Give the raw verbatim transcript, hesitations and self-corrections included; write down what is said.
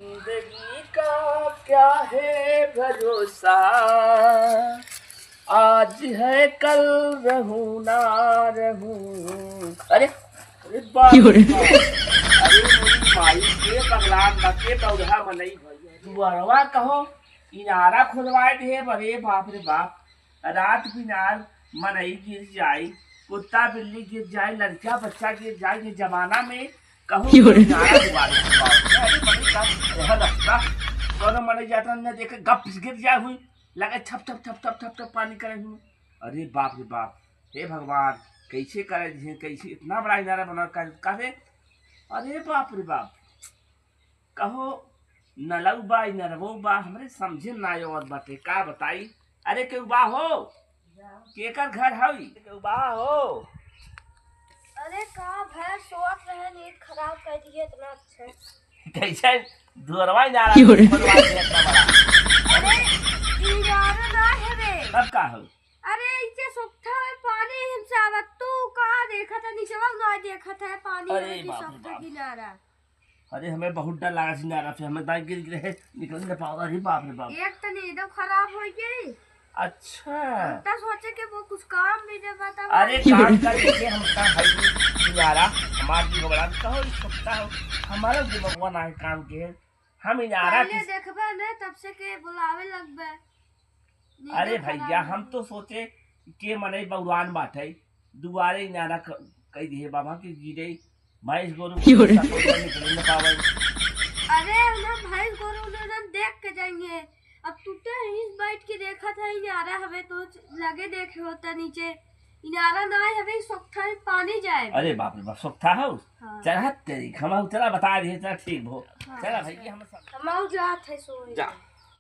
जिंदगी का क्या है भरोसा, आज है कल रहूं ना रहूं। अरे, अरे बाप रे बाप। अरे मोरी माई के पगलान बा, के बौरहा मनई भइया। दुअरवा कहो, इनारा खोदवाए दे, अरे बाप रे बाप। रात बिनार मनई गिर जाई, कुत्ता बिल्ली गिर जाई, लड़का बच्चा गिर जाई, ये जमाना में कहूँ क्यों रे? इनारा दुआरे खोदवाओ। अरे मनई का यह रास्ता, कोनो मनई जाता न देखे, गप से गिर जाए हुई, लगे छप छप छप छप छप छप पानी करे हुई। अरे बाप रे बाप, हे भगवान, कैसे करे दिहे, कैसे इतना बड़ा इनारा बना कर, काहे? अरे बाप रे बाप, कहो नलऊ बा, इनरवो बा, हमरे समझे ना आवत बाटे, का बताई? अरे केहू बा हो? केकर घर हई? केहू बा हो? अरे का भैया, सोत रहे, नींद खराब कर दिए इतना अच्छा। कैसे दुअरवा इनारा क्यों रे? बनवा दिया इतना बड़ा? अरे इनारा ना है रे। तब का हो? अरे इसे सोखता है पानी हमसे आवत, तू का देखत है, नीचवा ना देखत है पानी अरे है कि बाप रे सोखता बाप। किनारा। अरे हमें बहुत डर लगा इनारा से, हमें दाई गिर गिरे है, निकल नहीं पावा। अरे बाप रे बाप। एक तो नींद खराब हो गई। अच्छा। हम तो सोचे कि वो कुछ काम भी दे बता। अरे काम कर देखे हम का भाई इनारा, हमार भी घबरा कहो, ई सोखता हो, हमारा दिमागवा ना है काम के है। हम इनारा पहले किस देखबे ने, तब से के बुलावे लगबे। अरे भैया, हम तो सोचे के मनई बौरान बाटे, दुआरे इनारा क-, कह दिए बाबा के गिरे, भैंस गोरू क्यों रे? निकल न पावे। अरे, उन्हें भैंस गोरू उन्हें देख के जाएंगे। अब तू तो यहीं बैठ के देखत है, इनारा हवे तो लगे देखे होता नीचे। इनारा ना है, हवे सोखता है, पानी जाए। अरे बाप रे बाप, सोखता है उस? हाँ। चल हट तेरी, हम चला बता दिए, चल ठीक भो। हाँ। चला भाई, हम सब हम जात है सोए। जा।